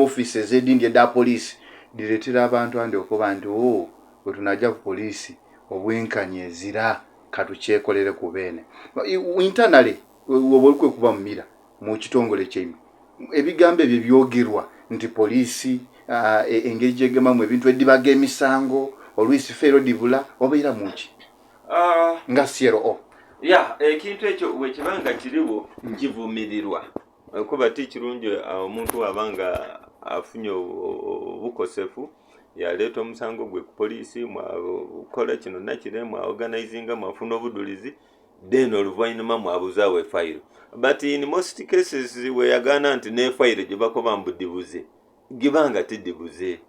offices edindi edha poliisi dhireetera abantu andi okuba nti, Oo, bwe tunaja ku poliisi obwenkanya ezira, katukyekolere ku beene. Internally, oba oli kwekuba mu mira mu kitongole kyaimwe, ebigambo ebyo byogerwa nti poliisi engeri gyegemamu ebintu edhibaga emisango, olwisi feero dhibula, obeera mu ki nga CLO? Ya, ekintu ekyo bwekiba nga kiriwo, kivumirirwa, kuba ti kirungi omuntu aba nga afunye obukosefu yaleeta omusango gwe ku poliisi, mwakola kino nakire, mwaorganizinga, mwafuna obudulizi, then oluvainuma mwabuzaawo efayiro. But in most cases, weyagaana nti n'efayiro gye bakoba mbu dibuze, giba nga tidibuze.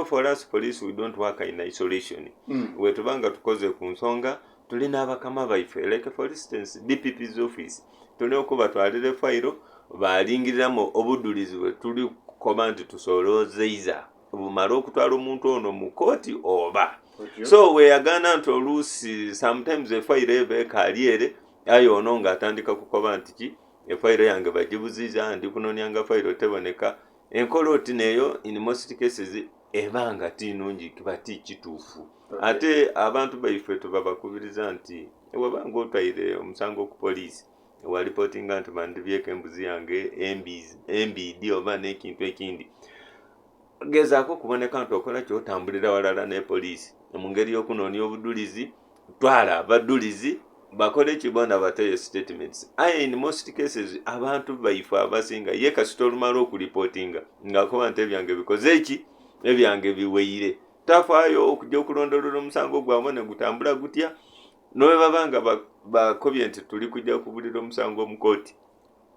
For us police, we don't work in isolation. Wetuba nga tukoze ku nsonga, tulina abakama baife, like for instance DPP's office, tulina okubatwalira efayiro, balingiriramu obudulizi bwe tuli kukoba nti tusolozeiza bumale okutwala omuntu ono mu kooti oba. So weyagaana nti oluusi sometimes efayiro eba ekaali ere, aye ono ng'atandika kukoba nti ki efayiro yange bagibuziza, ndi kunonyanga fayiro teboneka. Enkola oti neyo in most cases eba nga ti nungi, kiba ti kituufu. Ate abantu baife tubabakubiriza nti webanga otwaire omusango ku poliisi, walipotinga nti bandibyeko embuzi yange embiidi oba n'ekintu ekindi, gezaako okuboneka nti okola kyotambulira walala ne poliisi mu ngeri y'okunoonya obudulizi. Twala abadulizi bakole kibona, bateyo statements. Aye in most cases abantu baife abasinga ye kasita olumala okulipotinga ng'akoba nti ebyange bikoze eki, ebyange biweire, tafaayo okujja okulondolola omusango gwabwe ne gutambula gutya. Nowe baba nga bakobye nti tuli kujja kubulira omusango mu kooti,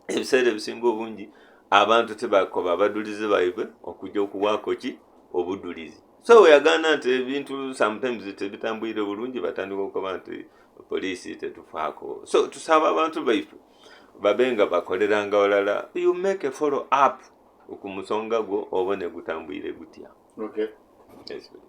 ebiseera ebisinga obungi abantu tebakoba abadulizi baibwe okujja okuwaako ki obudulizi. So weyagaana nti ebintu sometimes tebitambwire bulungi, batandika okukoba nti poliisi tetufaako. So tusaba abantu baife babe nga bakoleranga walala. You make a follow up ku musonga gwo, obone gutambwire gutya. Okay. Yes, please.